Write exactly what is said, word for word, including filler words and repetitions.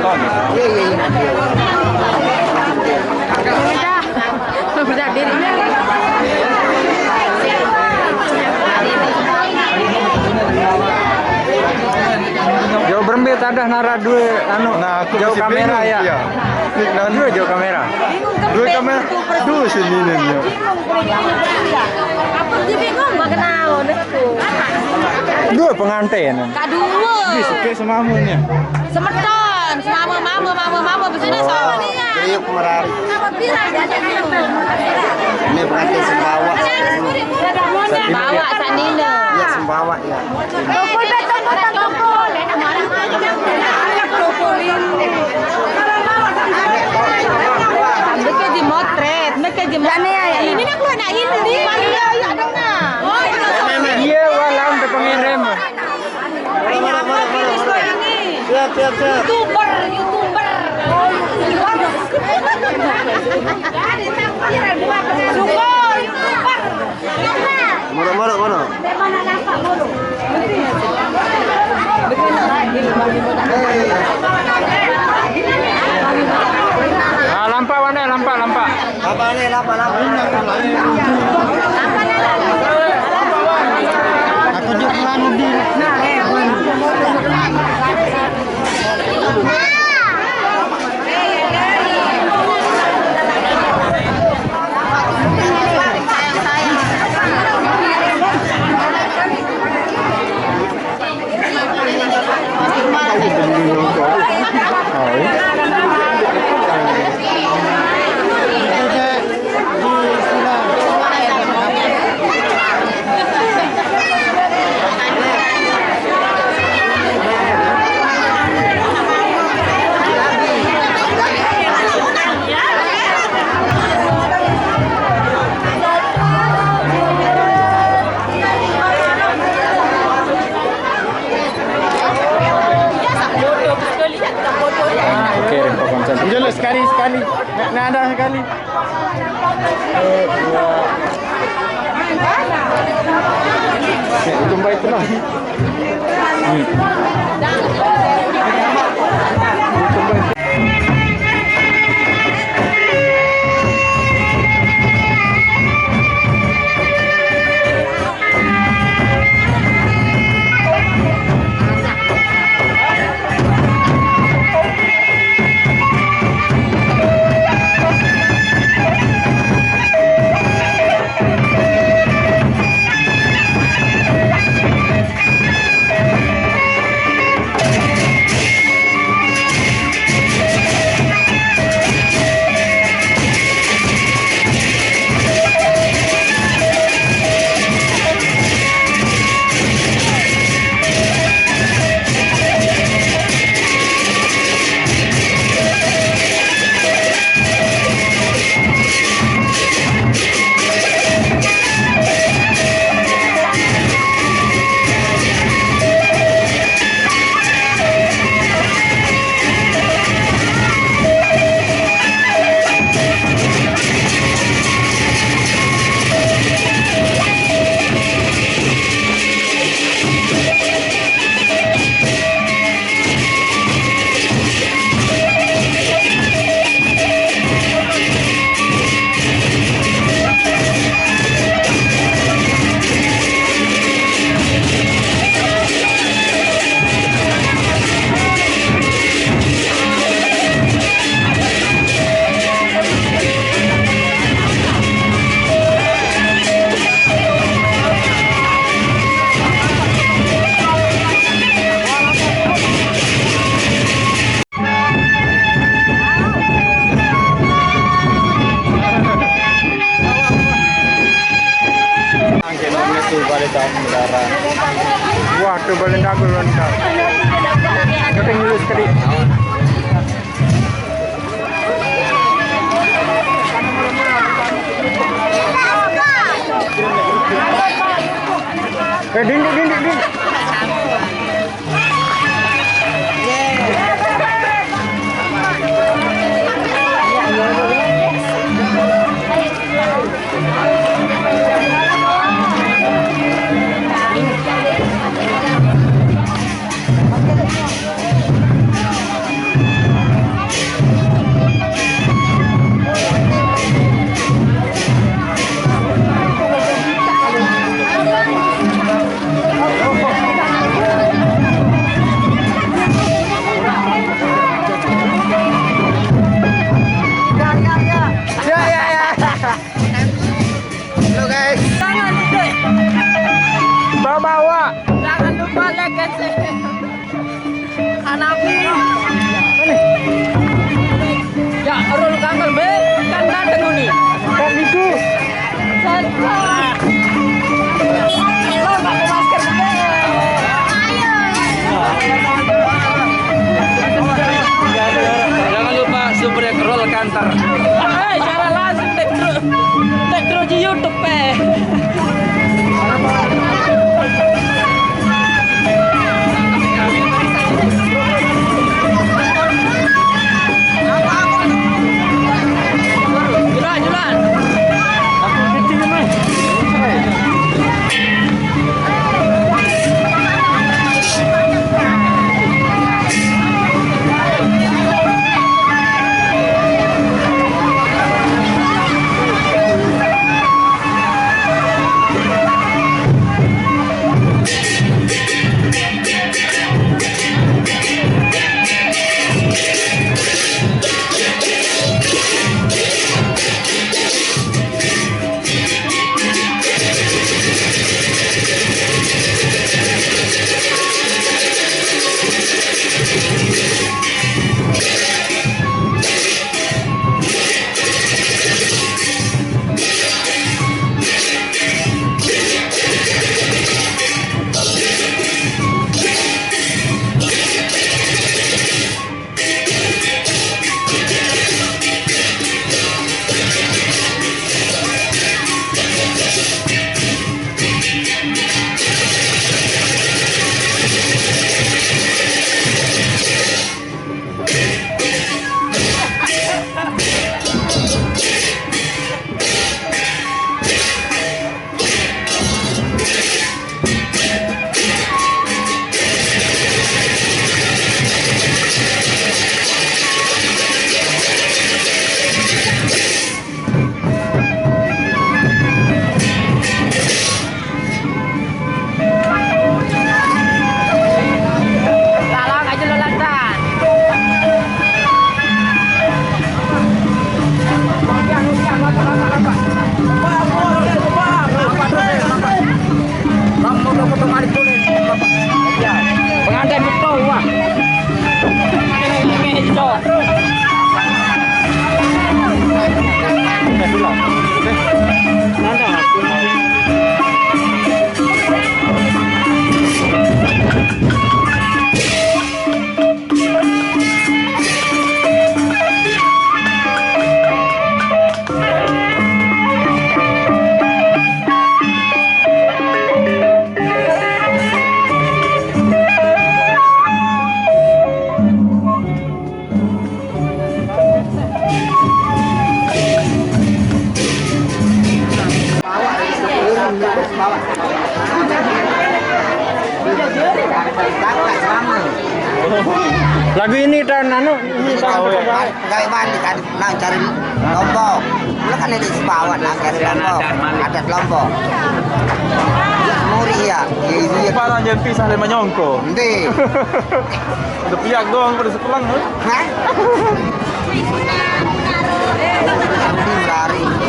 Iya, iya, iya. Udah, udah, diri. Jauh berembe tadah nara due anu, nah, aku jauh masih kamera bingung, ya. Iya. Due jauh kamera. Due kamera. Due sini nih. Apa dia bingung? Makan naon itu? Due pengantin. Kadua. Di sepi sama amunnya. Semeton, semama, mama, mama, mama, besina sama dia. Jadi yuk merari. Ini berarti sembawa. Sembawa sanina. Iya, sembawa ya. Tungkul, tungkul, tungkul. Meke dimotret, meke dimotret. Ini nak keluar nak ini. Iya, iya, ada nak. Iya, walau untuk pengirim. Siap, siap, siap. YouTuber, YouTuber. Suko, YouTuber. Moro, moro, moro. Ah, lampa, wana, lampa, lampa. Lampa nih, lampa, lampa. Aku juga anu di. Oke, Rempah Konsen. Jelas sekali, sekali. Nggak, nggak ada sekali. Nih, itu baik tenang. Hmm. Anakku. Ya, Rul Kantor, be, kan dateng uni. Kan niku. Salah. Lo pakai masker, be. Jangan lupa subrek Rul Kantor. Eh, salah langsung, tek terus. Tek terus di YouTube, eh. Julan, Julan. Lalang aja lo lantan. Pengantin betul, wah. Lagu ini dan anu, ini dan pegawai mandi kan, nang cari Lombok. Lu kan ada sebawa nang cari Lombok. Adat Lombok. Muri ya, ya itu ya. Parang yang pisah lima nyongko. Nanti. Udah piak doang pada sepulang, eh. Hah? Lari.